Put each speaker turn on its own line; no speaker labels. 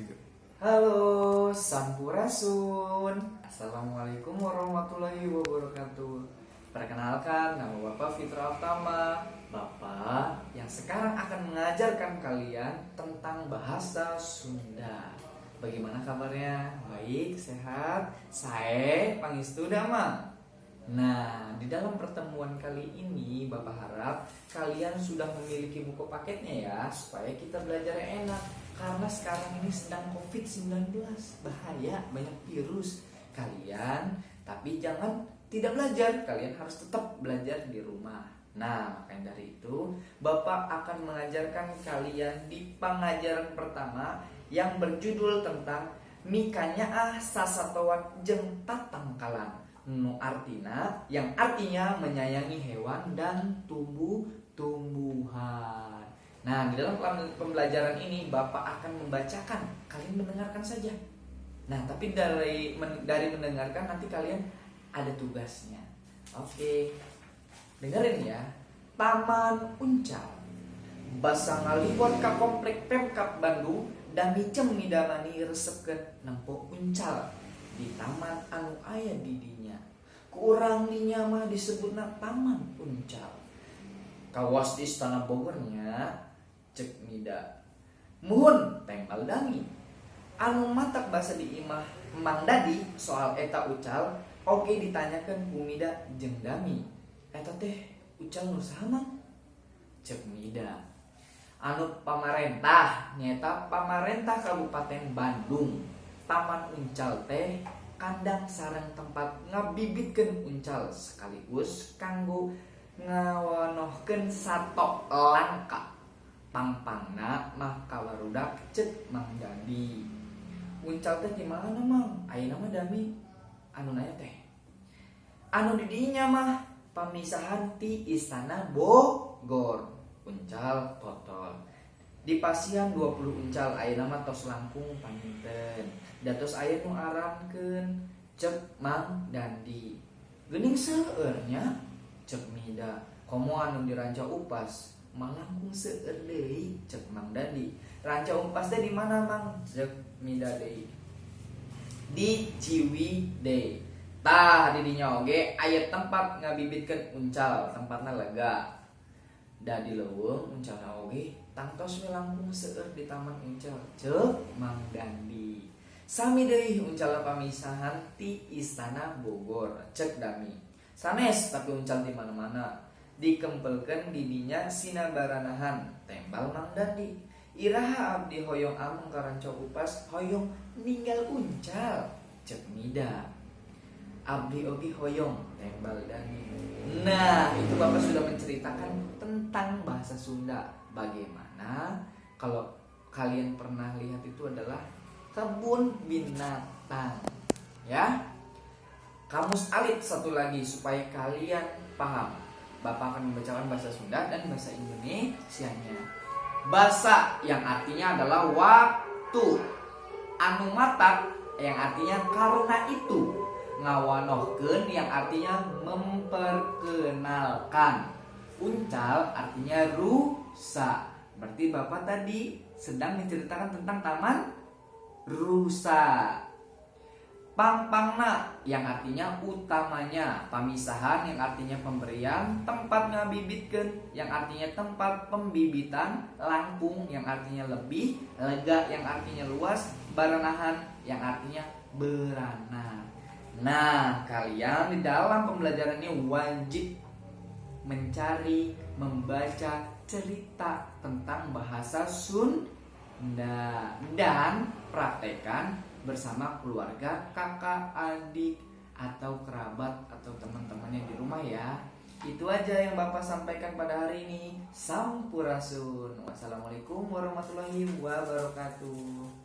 Tiga.
Halo, Sampurasun. Assalamualaikum warahmatullahi wabarakatuh. Perkenalkan, nama Bapak Fitra Altama. Bapak yang sekarang akan mengajarkan kalian tentang bahasa Sunda. Bagaimana kabarnya? Baik, sehat? Sae, pangestu damang. Nah, di dalam pertemuan kali ini Bapak harap kalian sudah memiliki buku paketnya ya, supaya kita belajar enak. Karena sekarang ini sedang COVID-19, bahaya, banyak virus. Kalian, tapi jangan tidak belajar, kalian harus tetap belajar di rumah. Nah, makanya dari itu, Bapak akan mengajarkan kalian di pengajaran pertama yang berjudul tentang Mikanyaah Sasatoan Jeung Tatangkalan. Nu artina, yang artinya menyayangi hewan dan tumbuh-tumbuhan. Nah, di dalam pembelajaran ini Bapak akan membacakan, kalian mendengarkan saja. Nah, tapi dari mendengarkan nanti kalian ada tugasnya. Oke. Dengerin ya. Taman Uncal. Basa ngaliwat ka komplek Pemkab Bandung dan micem Mida mani resepkeun nempo uncal di taman anu aya di dinya. Ku urang dinya mah disebutna Taman Uncal. Kawas di Istana Bogornya, cek Mida. Muhun, tembal Dami. Anu matak basa di imah Mang Dadi soal eta ucal oge ditanyakan ku Mida jeung Dami. Eta teh ucal nu saha, Mang? Cek Mida. Anu pamarentah, nyaeta pamarentah Kabupaten Bandung. Taman Uncal teh kandang sareng tempat ngabibitkeun uncal sekaligus kanggo ngawanohkeun sato langka. Pangpangna mah ka barudak, cek Mang Dadi. Uncal teh di mana, Mang? Ayeuna mah Dami anu nanya teh. Anu di dinya mah pamisahan ti Istana Bogor. Uncal totol. Dipasihan 20 uncal, ayeuna mah tos langkung panginten. Da tos aya nu arankeun, cek Mang Dandi. Geuning seueur nya, cek Mida. Komo anu di Ranca Upas mah langkung seueur deui, cek Mang Dandi. Ranca Upas teh di mana, Mang? Cek Mida deui. Di Ciwidey. Tah, di dinya oge aya tempat ngabibitkeun uncal, tempatna lega. Da di leuweung uncalna oge tangtos we langkung seueur di Taman Uncal, cek Mang Dandi. Sami deui uncal pamisahan ti Istana Bogor, cek Dami. Sanes, tapi uncal di mana-mana. Dikempelkeun di dinya sina baranahan, tembal Mang Dandi. Iraha abdi hoyong ameng ka Ranca Upas, hoyong ninggal uncal, cek Mida. Abdi oge hoyong, tembal Dami. Nah, itu Bapak sudah menceritakan tentang bahasa Sunda. Bagaimana kalau kalian pernah lihat itu adalah kebun binatang. Ya. Kamus Alit satu lagi supaya kalian paham. Bapak akan membacakan bahasa Sunda dan bahasa Indonesianya. Basa yang artinya adalah waktu. Anu matak yang artinya karena itu. Ngawanohkeun yang artinya memperkenalkan. Uncal artinya rusa. Berarti Bapak tadi sedang menceritakan tentang taman rusa. Pangpangna yang artinya utamanya, pamisahan yang artinya pemberian, tempat ngabibitkeun yang artinya tempat pembibitan, langkung yang artinya lebih, lega yang artinya luas, baranahan yang artinya beranak. Nah, kalian di dalam pembelajaran ini wajib mencari, membaca cerita tentang bahasa Sunda dan praktekan bersama keluarga, kakak, adik, atau kerabat atau teman-temannya di rumah ya. Itu aja yang Bapak sampaikan pada hari ini. Sampurasun. Wassalamualaikum warahmatullahi wabarakatuh.